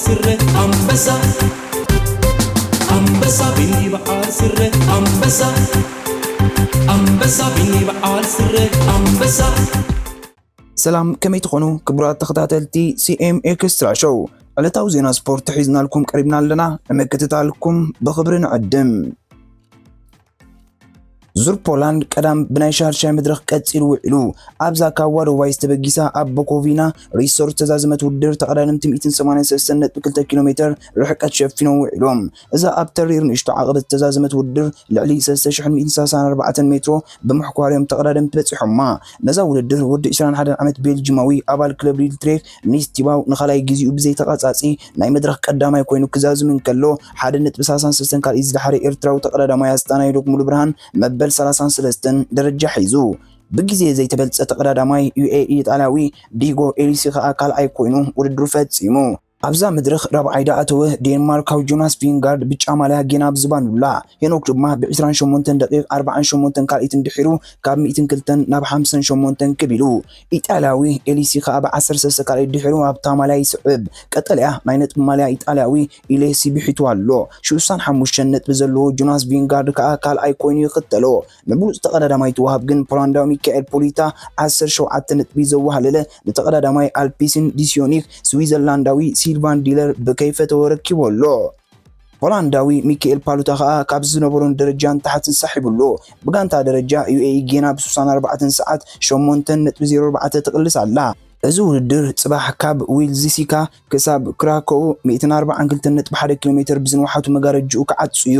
ስረ ኣንበሳ ኣንበሳ ቢኒ በዓል ስረ ኣንበሳ ኣንበሳ ቢኒ በዓል ስረ ኣንበሳ። ሰላም፣ ከመይ ትኾኑ ክቡራት ተኸታተልቲ ሲ ኤም ኤክስትራ ሾው? ዕለታዊ ዜና ስፖርት ሒዝናልኩም ቀሪብና ኣለና፣ ንምክትታልኩም ብኽብሪ ንዕድም። ዙር ፖላንድ ቀዳም ብናይ ሻርሻይ መድረኽ ቀጺሉ ውዒሉ። ኣብዛ ካብ ዋዶቫይ ዝተበጊሳ ኣብ ቦኮቪና ሪሶርት ዝተዛዘመት ውድድር ተቐዳደምቲ ሚእትን ሰማንያን ሰለስተን ነጥቢ ክልተ ኪሎ ሜትር ርሕቀት ሸፊኖም ውዒሎም። እዛ ኣብ ተሪር ንእሽቶ ዓቐበት ዝተዛዘመት ውድድር ልዕሊ ሰለስተ ሽሕን ሚእትን ሰላሳን ኣርባዕተን ሜትሮ ብምሕኳር እዮም ተቐዳደምቲ በጺሖማ። ነዛ ውድድር ወዲ ዕስራን ሓደን ዓመት ቤልጂማዊ ኣባል ክለብ ሪል ትሬክ ኒስቲባው ንኻልኣይ ግዜኡ ብዘይተቐጻጺ ናይ መድረኽ ቀዳማይ ኮይኑ ክዛዝም እንከሎ፣ ሓደ ነጥቢ ሰላሳን ሰለስተን ካልኢት ዝደሓረ ኤርትራዊ ተቐዳዳማይ ኣስጣናይዶግ ሙሉብርሃን መበል ሰላሳን ሰለስተን ደረጃ ሒዙ። ብግዜ ዘይተበልጸ ተቐዳዳማይ ዩ ኤ ኢ ኢጣልያዊ ዲጎ ኤሊሲ ከኣ ካልኣይ ኮይኑ ውድድሩ ፈጺሙ። ኣብዛ መድረኽ ራብዓይ ዝኣተወ ዴንማርካዊ ጆናስ ቪንጋርድ ብጫ ማልያ ጌና ብዝባን ይብላዕ። ሄኖክ ድማ ብ ዕስራን ሸሞንተን ደቂቕ ኣርባዓን ሸሞንተን ካልኢትን ድሒሩ ካብ ሚእትን ክልተን ናብ ሓምሳን ሸሞንተን ክብ ኢሉ። ኢጣልያዊ ኤሊሲ ከኣ ብ ዓሰርተ ሰለስተ ካልኢት ድሒሩ ኣብታ ማልያ ይስዕብ። ቀጠልያ ናይ ነጥቢ ማልያ ኢጣልያዊ ኢሌሲ ብሒቱ ኣሎ። ሽሳን ሓሙሽተን ነጥቢ ዘለዎ ጆናስ ቪንጋርድ ከኣ ካልኣይ ኮይኑ ይኽተሎ። ንብሉጽ ተቐዳዳማይ ትወሃብ ግን ፖላንዳዊ ሚካኤል ፖሊታ ዓሰርተ ሸውዓተ ነጥቢ ዘወሃለለ፣ ንተቐዳዳማይ ኣልፒሲን ዲሲዮኒክ ስዊዘርላንዳዊ ሲልቫን ዲለር ብከይፈተወ ረኪቡ ኣሎ። ፖላንዳዊ ሚካኤል ፓሉታ ከኣ ካብ ዝነበሮን ደረጃን ታሕትን ሳሒቡ ኣሎ። ብጋንታ ደረጃ ዩ ኤ ኢ ጌና ብ ስሳን ኣርባዕተን ሰዓት ሸሞንተ ነጥቢ ዜሮ ኣርባዕተ ትቕልስ ኣላ። እዚ ውድድር ጽባሕ ካብ ዊልዚሲካ ክሳብ ክራኮው ሚእትን ኣርባዓን ክልተን ነጥቢ ሓደ ኪሎ ሜትር ብዝንውሓቱ መጋረጅኡ ክዓጹ እዩ።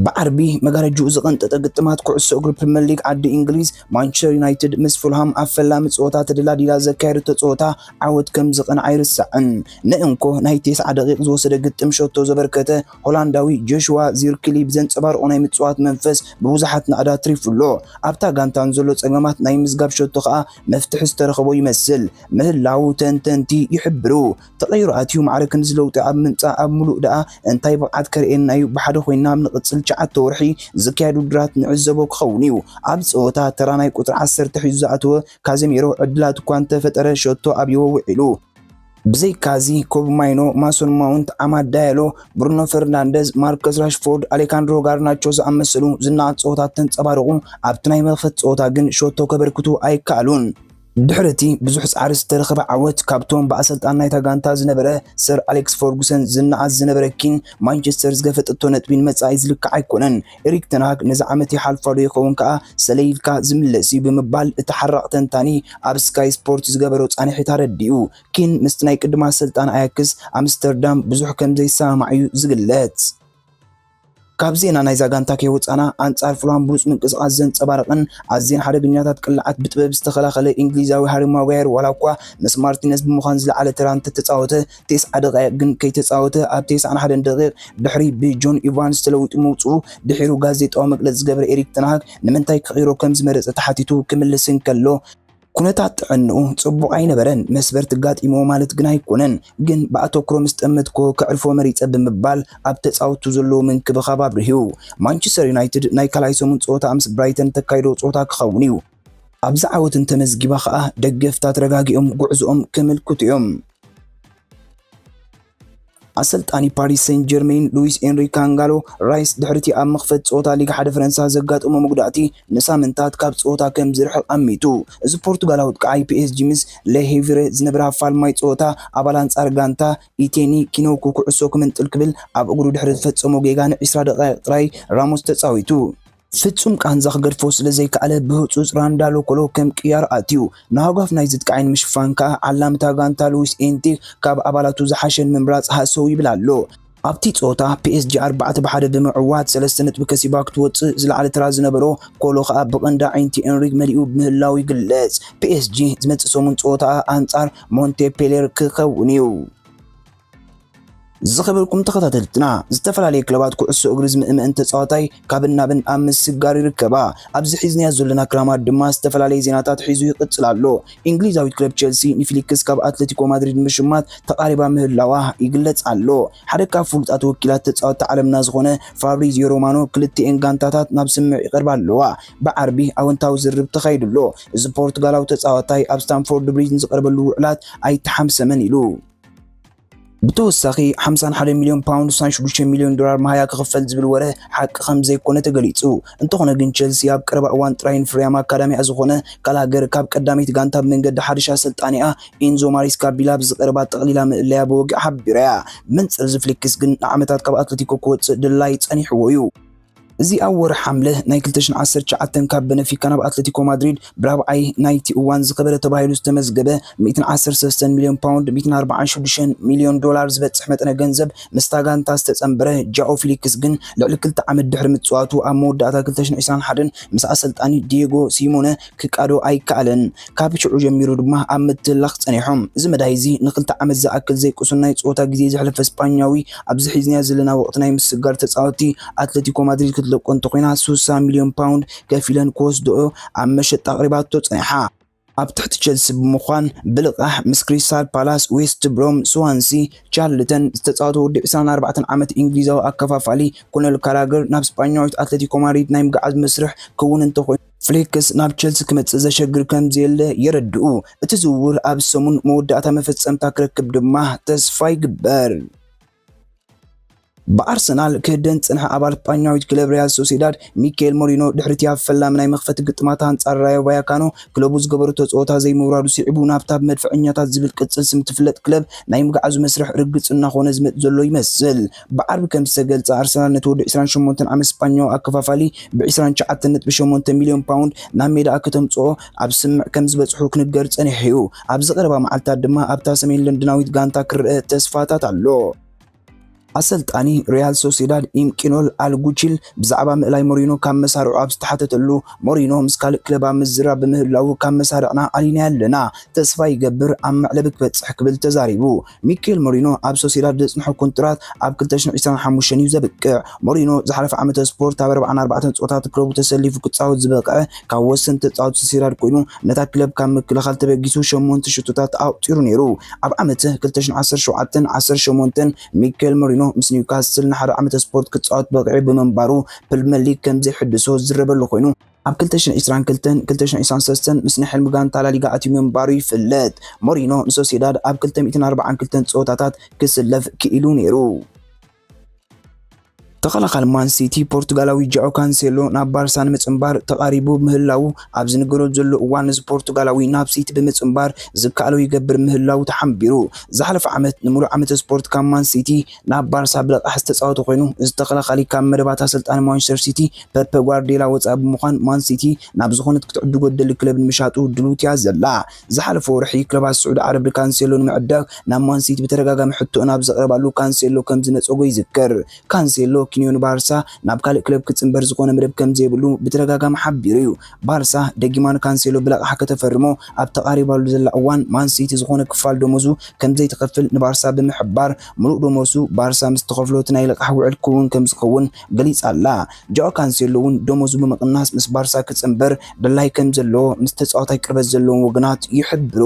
ብዓርቢ መጋረጅኡ ዝቐንጠጠ ግጥማት ኩዕሶ እግሪ ፕሪምየር ሊግ ዓዲ እንግሊዝ፣ ማንቸስተር ዩናይትድ ምስ ፉልሃም ኣብ ፈላሚ ጸወታ ተደላዲላ ዘካየደቶ ጸወታ ዓወት ከም ዝቐንዓ ኣይርሳዕን። ንእንኮ ናይ ተስዓ ደቂቕ ዝወሰደ ግጥም ሸቶ ዘበርከተ ሆላንዳዊ ጆሽዋ ዚርክሊ ብዘንጸባርቖ ናይ ምጽዋት መንፈስ ብብዙሓት ናእዳ ኣትሪፉ ኣሎ። ኣብታ ጋንታ ንዘሎ ጸገማት ናይ ምዝጋብ ሸቶ ከኣ መፍትሒ ዝተረኸቦ ይመስል ምህላዉ ተንተንቲ ይሕብሩ። ተቐይሩ ኣትዩ ማዕረ ክንድዚ ለውጢ ኣብ ምምጻእ ኣብ ምሉእ ደኣ እንታይ ብቕዓት ከርእየና እዩ? ብሓደ ኮይና ኣብ ንቕጽል ትሽዓተ ወርሒ ዝካየድ ውድድራት ንዕዘቦ ክኸውን እዩ። ኣብ ጸወታ ተራ ናይ ቁጽሪ ዓሰርተ ሒዙ ዝኣተወ ካዘሚሮ ዕድላት እኳ እንተፈጠረ ሸቶ ኣብይዎ ውዒሉ። ብዘይካዚ ኮቢ ማይኖ፣ ማሶን ማውንት፣ ዓማድ ዳያሎ፣ ብሩኖ ፈርናንደዝ፣ ማርከስ ራሽፎርድ፣ ኣሌካንድሮ ጋርናቾ ዝኣመሰሉ ዝነኣድ ጸወታት ተንጸባረቑ ኣብቲ ናይ መኽፈት ጸወታ ግን ሸቶ ከበርክቱ ኣይከኣሉን። ድሕሪ እቲ ብዙሕ ጻዕሪ ዝተረኸበ ዓወት፣ ካብቶም ብኣሰልጣን ናይታ ጋንታ ዝነበረ ሰር ኣሌክስ ፈርጉሰን ዝነኣድ ዝነበረ ኪን ማንቸስተር ዝገፈጠቶ ነጥቢ ንመጻኢ ዝልካዕ ኣይኮነን። ኤሪክ ተንሃግ ነዚ ዓመት ይሓልፋ ዶ ይኸውን ከኣ ሰለይ ኢልካ ዝምለስ እዩ ብምባል እቲ ሓራቕ ተንታኒ ኣብ ስካይ ስፖርት ዝገበሮ ጻንሒት ኣረዲኡ። ኪን ምስቲ ናይ ቅድም ኣሰልጣን ኣያክስ ኣምስተርዳም ብዙሕ ከም ዘይሰማማዕ እዩ ዝግለጽ። ካብ ዜና ናይዛ ጋንታ ከይወጻና፣ ኣንጻር ፍላም ብሉጽ ምንቅስቓስ ዘንጸባረቐን ኣዝየን ሓደገኛታት ቅላዓት ብጥበብ ዝተኸላኸለ እንግሊዛዊ ሃሪ ማጓየር፣ ዋላ እኳ ምስ ማርቲነዝ ብምዃን ዝለዓለ ተራ እንተተጻወተ፣ ተስዓ ደቂቕ ግን ከይተጻወተ፣ ኣብ ተስዓን ሓደን ደቂቕ ድሕሪ ብጆን ኢቫንስ ተለዊጡ ምውጽኡ ድሒሩ ጋዜጣዊ መግለጺ ዝገበረ ኤሪክ ተንሃግ ንምንታይ ክቕይሮ ከም ዝመረጸ ተሓቲቱ ክምልስ እንከሎ፣ ኩነታት ጥዕንኡ ጽቡቕ ኣይነበረን። መስበርቲ ኣጋጢምዎ ማለት ግን ኣይኮነን፣ ግን ብኣተኩሮ ምስ ጠመትክዎ ከዕርፎ መሪጸ ብምባል ኣብ ተጻወትቱ ዘለዎ ምንክብኻብ ኣብርሂ። ማንቸስተር ዩናይትድ ናይ ካልኣይ ሰሙን ጸወታ ምስ ብራይተን ተካይዶ ጸወታ ክኸውን እዩ። ኣብዚ ዓወት እንተመዝጊባ ከኣ ደገፍታ ተረጋጊኦም ጉዕዝኦም ክምልክቱ እዮም። ኣሰልጣኒ ፓሪስ ሴንት ጀርሜን ሉዊስ ኤንሪክ ካንጋሎ ራይስ ድሕሪቲ ኣብ መኽፈት ጸወታ ሊግ ሓደ ፈረንሳ ዘጋጠሞ መጉዳእቲ ንሳምንታት ካብ ጸወታ ከም ዝርሕቕ ኣሚቱ። እዚ ፖርቱጋላዊ ኣጥቃዓይ ፒ ኤስ ጂ ምስ ሌ ሄቪሬ ዝነበራ ፋልማይ ጸወታ ኣባል ኣንጻር ጋንታ ኢቴኒ ኪኖኩ ኩዕሶ ክምንጥል ክብል ኣብ እግሩ ድሕሪ ዝፈጸሞ ጌጋ ን ዕስራ ደቂቕ ጥራይ ራሞስ ተጻዊቱ። ፍጹም ቃንዛ ክገድፎ ስለ ዘይከኣለ ብህጹጽ ራንዳሎ ኮሎ ከም ቅያር ኣትዩ። ንሃጓፍ ናይዚ ጥቃዓይ ንምሽፋን ከኣ ዓላምታ ጋንታ ሉዊስ ኤንሪክ ካብ ኣባላቱ ዝሓሸ ንምምራጽ ሃሰው ይብል ኣሎ። ኣብቲ ጸወታ ፒ ኤስ ጂ ኣርባዕተ ብሓደ ብምዕዋት ሰለስተ ነጥቢ ከሲባ ክትወጽእ ዝለዓለ ተራ ዝነበሮ ኮሎ ከኣ ብቐንዲ ኣዒንቲ ኤንሪክ መሊኡ ምህላው ይግለጽ። ፒ ኤስ ጂ ዝመጽእ ሰሙን ጸወታ ኣንጻር ሞንቴፔሌር ክኸውን እዩ። ዝኸበርኩም ተኸታተልትና፣ ዝተፈላለየ ክለባት ኩዕሶ እግሪ ዝምእመአን ተጻዋታይ ካብን ናብን ኣብ ምስጋር ይርከባ። ኣብዚ ሒዝናዮ ዘለና ክራማት ድማ ዝተፈላለየ ዜናታት ሒዙ ይቕጽል ኣሎ። እንግሊዛዊት ክለብ ቸልሲ ንፊሊክስ ካብ ኣትለቲኮ ማድሪድ ንምሽማት ተቓሪባ ምህላዋ ይግለጽ ኣሎ። ሓደ ካብ ፍሉጣት ወኪላት ተጻወትቲ ዓለምና ዝኾነ ፋብሪዚዮ ሮማኖ፣ ክልቲኤን ጋንታታት ናብ ስምምዕ ይቐርባ ኣለዋ። ብዓርቢ ኣወንታዊ ዝርርብ ተኻይዱ ኣሎ። እዚ ፖርቱጋላዊ ተጻዋታይ ኣብ ስታንፎርድ ብሪጅ ንዝቐርበሉ ውዕላት ኣይተሓምሰመን ኢሉ። ብተወሳኺ ሓምሳን ሓደን ሚልዮን ፓውንድ፣ ስሳን ሽዱሽተን ሚልዮን ዶላር መሃያ ክኽፈል ዝብል ወረ ሓቂ ከም ዘይኮነ ተገሊጹ። እንተኾነ ግን ቸልሲ ኣብ ቀረባ እዋን ጥራይ ንፍርያም ኣካዳሚኣ ዝኾነ ጋላገር ካብ ቀዳመይቲ ጋንታ ብመንገዲ ሓድሽ ኣሰልጣኒኣ ኢንዞ ማሪስካ ቢላ ብዝቐረባ ጠቕሊላ ምእለያ ብወግዒ ሓቢራ'ያ። ብመንጽር እዚ ፍሊክስ ግን ንዓመታት ካብ ኣትለቲኮ ክወጽእ ድላይ ጸኒሕዎ እዩ። እዚ ኣብ ወርሒ ሓምለ ናይ ክልተ ሽሕን ዓሰርተ ትሽዓተን ካብ በነፊካ ናብ ኣትለቲኮ ማድሪድ ብራብዓይ ናይቲ እዋን ዝኸበረ ተባሂሉ ዝተመዝገበ ሚእትን ዓሰርተ ሰለስተን ሚልዮን ፓውንድ፣ ሚእትን ኣርባዓን ሽዱሽተን ሚልዮን ዶላር ዝበጽሕ መጠነ ገንዘብ ምስታ ጋንታ ዝተጸንበረ ጃኦ ፊሊክስ ግን ልዕሊ ክልተ ዓመት ድሕሪ ምጽዋቱ ኣብ መወዳእታ ክልተ ሽሕን ዕስራን ሓደን ምስ ኣሰልጣኒ ዲየጎ ሲሞነ ክቃዶ ኣይከኣለን። ካብ ሽዑ ጀሚሩ ድማ ኣብ ምትላኽ ጸኒሖም። እዚ መዳይ እዚ ንክልተ ዓመት ዝኣክል ዘይቅሱን ናይ ጸወታ ግዜ ዘሕለፈ ስጳኛዊ፣ ኣብዚ ሒዝናዮ ዘለና ወቕቲ ናይ ምስግጋር ተጻወትቲ ኣትለቲኮ ማድሪድ ክትለቆ እንተኾይና፣ ስሳ ሚልዮን ፓውንድ ከፊለን ክወስድኦ ኣብ መሸጣ ኣቕሪባቶ ጸኒሓ። ኣብ ትሕቲ ቸልሲ ብምዃን ብልቓሕ ምስ ክሪስታል ፓላስ፣ ዌስት ብሮም፣ ስዋንሲ፣ ቻርልተን ዝተጻወተ ወዲ ዕስራን ኣርባዕተን ዓመት እንግሊዛዊ ኣከፋፋሊ ኮነል ካላገር ናብ ስጳኛዊት ኣትለቲኮ ማድሪድ ናይ ምግዓዝ መስርሕ ክውን እንተኾይኑ፣ ፍሊክስ ናብ ቸልሲ ክመጽእ ዘሸግር ከም ዘየለ የረድኡ። እቲ ዝውውር ኣብ ሰሙን መወዳእታ መፈጸምታ ክረክብ ድማ ተስፋ ይግበር። ብኣርሰናል ክህደን ዝጸንሐ ኣባል ስጳኛዊት ክለብ ሪያል ሶሴዳድ ሚካኤል ሞሪኖ፣ ድሕሪ'ቲ ኣብ ፈላሚ ናይ መኽፈቲ ግጥማት ኣንጻር ራዮ ቫያካኖ ክለቡ ዝገበረቶ ጸወታ ዘይምውራዱ ስዒቡ፣ ናብታ ብመድፈዐኛታት ዝብል ቅጽል ስም ትፍለጥ ክለብ ናይ ምግዓዙ መስርሕ ርግጽ እናኾነ ዝመጽእ ዘሎ ይመስል። ብዓርቢ ከም ዝተገልጸ፣ ኣርሰናል ነቲ ወዲ ዕስራን ሸሞንተን ዓመት ስጳኛዊ ኣከፋፋሊ ብ ዕስራን ትሽዓተን ነጥቢ ሸሞንተ ሚልዮን ፓውንድ ናብ ሜዳ ከተምጽኦ ኣብ ስምምዕ ከም ዝበጽሑ ክንገር ጸኒሑ እዩ። ኣብዚ ቀረባ መዓልታት ድማ ኣብታ ሰሜን ለንደናዊት ጋንታ ክረአ ተስፋታት ኣሎ። ኣሰልጣኒ ሪያል ሶሴዳድ ኢምቂኖል ኣልጉቺል ብዛዕባ ምእላይ ሞሪኖ ካብ መሳርዑ ኣብ ዝተሓተተሉ፣ ሞሪኖ ምስ ካልእ ክለብ ኣብ ምዝራብ ብምህላዉ ካብ መሳርዕና ኣሊና ኣለና፣ ተስፋ ይገብር ኣብ መዕለቢ ክበጽሕ ክብል ተዛሪቡ። ሚኬል ሞሪኖ ኣብ ሶሴዳድ ዘጽንሖ ኮንትራት ኣብ ክልተ ሽሕን ዕስራን ሓሙሽተን እዩ ዘብቅዕ። ሞሪኖ ዝሓለፈ ዓመተ ስፖርት ኣብ ኣርባዓን ኣርባዕተን ጸወታት ክለቡ ተሰሊፉ ክጻወት ዝበቕዐ ካብ ወሰንቲ ተጻወትቲ ሶሴዳድ ኮይኑ፣ ነታ ክለብ ካብ ምክልኻል ተበጊሱ ሸሞንተ ሽቶታት ኣቑጺሩ ነይሩ። ኣብ ዓመት ክልተ ሽሕን ዓሰርተ ሸውዓተን ዓሰርተ ሸሞንተን ሚኬል ሞሪኖ ምስ ኒውካስል ንሓደ ዓመተ ስፖርት ክጻወት በቒዑ ብምንባሩ፣ ፕሪመር ሊግ ከም ዘይሕድሶ ዝዝረበሉ ኮይኑ፣ ኣብ ክልተ ሽሕን ዕስራን ክልተን ክልተ ሽሕን ዕስራን ሰለስተን ምስ ናይ ሕልሚ ጋንታ ላሊጋ ኣትዩ ምንባሩ ይፍለጥ። ሞሪኖ ንሶሴዳድ ኣብ ክልተ ሚእትን ኣርባዓን ክልተን ጸወታታት ክስለፍ ክኢሉ ነይሩ። ተኸላኻሊ ማን ሲቲ ፖርቱጋላዊ ጃኦ ካንሴሎ ናብ ባርሳ ንምጽንባር ተቓሪቡ ምህላዉ ኣብ ዝንገረሉ ዘሎ እዋን፣ እዚ ፖርቱጋላዊ ናብ ሲቲ ብምጽንባር ዝከኣሎ ይገብር ምህላዉ ተሓንቢሩ። ዝሓለፈ ዓመት ንምሉእ ዓመተ ስፖርት ካብ ማን ሲቲ ናብ ባርሳ ብለቓሕ ዝተጻወተ ኮይኑ፣ እዚ ተኸላኻሊ ካብ መደባት ኣሰልጣኒ ማንቸስተር ሲቲ ፐፐ ጓርዲዮላ ወጻኢ ብምዃን፣ ማን ሲቲ ናብ ዝኾነት ክትዕድጎ እትደሊ ክለብ ንምሻጡ ድልውቲ እያ ዘላ። ዝሓለፈ ወርሒ ክለባት ስዑዲ ዓረብ ንካንሴሎ ንምዕዳግ ናብ ማን ሲቲ ብተደጋጋሚ ሕቶአን ኣብ ዘቕረባሉ፣ ካንሴሎ ከም ዝነጸጎ ይዝከር። ካንሴሎ ኪንዮ ንባርሳ ናብ ካልእ ክለብ ክጽንበር ዝኾነ መደብ ከም ዘይብሉ ብተደጋጋሚ ሓቢሩ እዩ። ባርሳ ደጊማ ንካንሴሎ ብለቓሕ ከተፈርሞ ኣብ ተቓሪባሉ ዘላ እዋን፣ ማን ሲቲ ዝኾነ ክፋል ደሞዙ ከም ዘይትኸፍል ንባርሳ ብምሕባር፣ ምሉእ ደሞዙ ባርሳ ምስ ትኸፍሎ እቲ ናይ ልቓሕ ውዕል ክውን ከም ዝኸውን ገሊጻ ኣላ። ጃኦ ካንሴሎ እውን ደሞዙ ብምቕናስ ምስ ባርሳ ክጽንበር ድላይ ከም ዘለዎ ምስ ተጻዋታይ ቅርበት ዘለዎም ወገናት ይሕብሩ።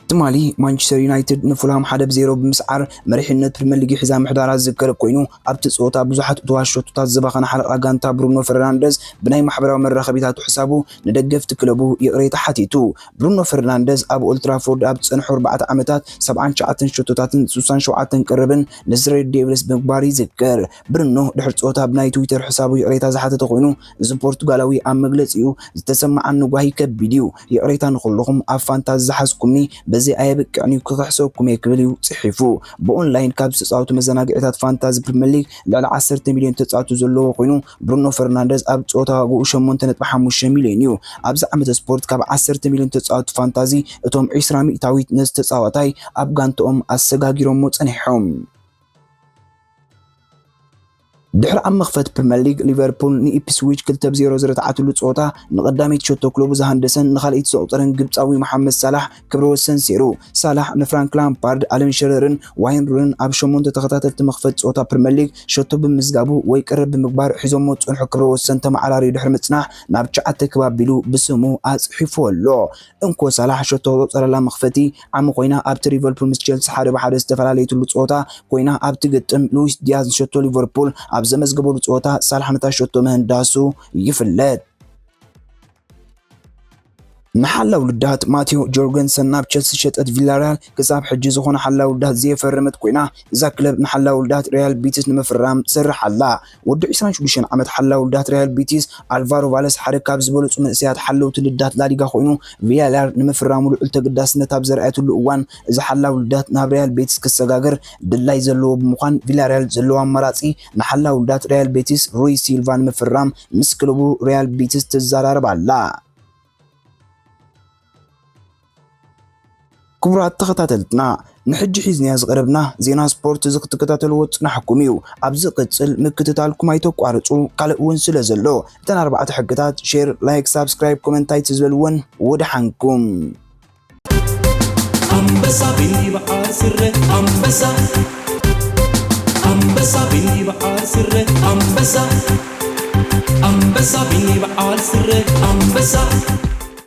ትማሊ ማንቸስተር ዩናይትድ ንፉልሃም ሓደ ብ ዜሮ ብምስዓር መሪሕነት ፕሪምየር ሊግ ሒዛ ምሕዳራ ዝዝከር ኮይኑ፣ ኣብቲ ጸወታ ብዙሓት እቱዋት ሸቶታት ዝባኸነ ሓለቓ ጋንታ ብሩኖ ፈርናንደዝ ብናይ ማሕበራዊ መራኸቢታቱ ሕሳቡ ንደገፍቲ ክለቡ ይቕሬታ ሓቲቱ። ብሩኖ ፈርናንደዝ ኣብ ኦልትራፎርድ ኣብ ዝጸንሑ ኣርባዕተ ዓመታት ሰብዓን ትሽዓተን ሸቶታትን ስሳን ሸውዓተን ቅርብን ንስሬድ ዴቪልስ ምግባር ይዝከር። ብሩኖ ድሕሪ ጸወታ ብናይ ትዊተር ሕሳቡ ይቕሬታ ዝሓተተ ኮይኑ፣ እዚ ፖርቱጋላዊ ኣብ መግለጺኡ፣ "ዝተሰማዓኒ ጓሂ ከቢድ እዩ። ይቕሬታ ንኹልኹም ኣብ ፋንታዚ ዝሓዝኩምኒ በዚ ኣየብቅዕን እዩ፣ ክኽሕሰኩም እየ" ክብል እዩ ጽሒፉ። ብኦንላይን ካብ ዝተጻወቱ መዘናግዒታት ፋንታዚ ፕሪምየር ሊግ ልዕሊ ዓሰርተ ሚልዮን ተጻወቱ ዘለዎ ኮይኑ፣ ብሩኖ ፈርናንደዝ ኣብ ጸወታ ዋግኡ ሸሞንተ ነጥቢ ሓሙሽተ ሚልዮን እዩ። ኣብዚ ዓመተ ስፖርት ካብ ዓሰርተ ሚልዮን ተጻወቱ ፋንታዚ፣ እቶም ዕስራ ሚእታዊት ነዚ ተጻዋታይ ኣብ ጋንትኦም ኣሰጋጊሮሞ ጸኒሖም። ድሕሪ ኣብ መኽፈት ፕሪምየር ሊግ ሊቨርፑል ንኢፕስዊች ክልተ ብ ዜሮ ዝረትዓትሉ ጸወታ፣ ንቐዳመይቲ ሸቶ ክለቡ ዝሃንደሰን ንኻልኣይቲ ዘቑጸረን ግብጻዊ መሓመድ ሳላሕ ክብረ ወሰን ሰይሩ። ሳላሕ ንፍራንክ ላምፓርድ፣ ኣለን ሽረርን ዋይን ሩንን ኣብ ሸሞንተ ተኸታተልቲ መኽፈት ጸወታ ፕሪምየር ሊግ ሸቶ ብምዝጋቡ ወይ ቅርብ ብምግባር ሒዞሞ ዝጸንሑ ክብረ ወሰን ተመዓራርዩ ድሕሪ ምጽናሕ፣ ናብ ትሽዓተ ክብ ኣቢሉ ብስሙ ኣጽሒፉ ኣሎ። እንኮ ሳላሕ ሸቶ ዘቑጸረላ መኽፈቲ ዓሚ ኮይና፣ ኣብቲ ሊቨርፑል ምስ ቸልሲ ሓደ ብ ሓደ ዝተፈላለየትሉ ጸወታ ኮይና፣ ኣብቲ ግጥም ሉዊስ ዲያዝ ንሸቶ ሊቨርፑል ኣብ ዘመዝገበሉ ጸወታ ሳላሕ ነታ ሸቶ ምህንዳሱ ይፍለጥ። ንሓላው ልዳት ማቴዎ ጆርገንሰን ናብ ቸልሲ ሸጠት ቪላርያል ክሳብ ሕጂ ዝኾነ ሓላው ልዳት ዘየፈረመት ኮይና፣ እዛ ክለብ ንሓላው ልዳት ሪያል ቤቲስ ንምፍራም ትሰርሕ ኣላ። ወዲ ዕስራን ሽዱሽተን ዓመት ሓላው ልዳት ሪያል ቤቲስ ኣልቫሮ ቫለስ ሓደ ካብ ዝበለጹ መንእሰያት ሓለውቲ ልዳት ላሊጋ ኮይኑ፣ ቪላርያል ንምፍራሙ ልዑል ተገዳስነት ኣብ ዘርኣየትሉ እዋን፣ እዚ ሓላው ልዳት ናብ ሪያል ቤቲስ ክሰጋገር ድላይ ዘለዎ ብምዃን፣ ቪላርያል ዘለዎ ኣማራጺ ንሓላው ልዳት ሪያል ቤቲስ ሩይ ሲልቫ ንምፍራም ምስ ክለቡ ሪያል ቤቲስ ትዘራረብ ኣላ። ክቡራት ተኸታተልትና፣ ንሕጂ ሒዝናዮ ዝቐረብና ዜና ስፖርት እዚ ክትከታተልዎ ዝጽናሕኩም እዩ። ኣብ ዝቕጽል ምክትታልኩም ኣይተቋርጹ፣ ካልእ እውን ስለ ዘሎ። እተን ኣርባዕተ ሕግታት፣ ሼር፣ ላይክ፣ ሳብስክራይብ፣ ኮመንት ኣይትዝለልወን። ወደሓንኩም። ኣንበሳ ቢኒ በዓል ስረ ኣንበሳ፣ ኣንበሳ ቢኒ በዓል ስረ ኣንበሳ፣ ኣንበሳ ቢኒ በዓል ስረ ኣንበሳ።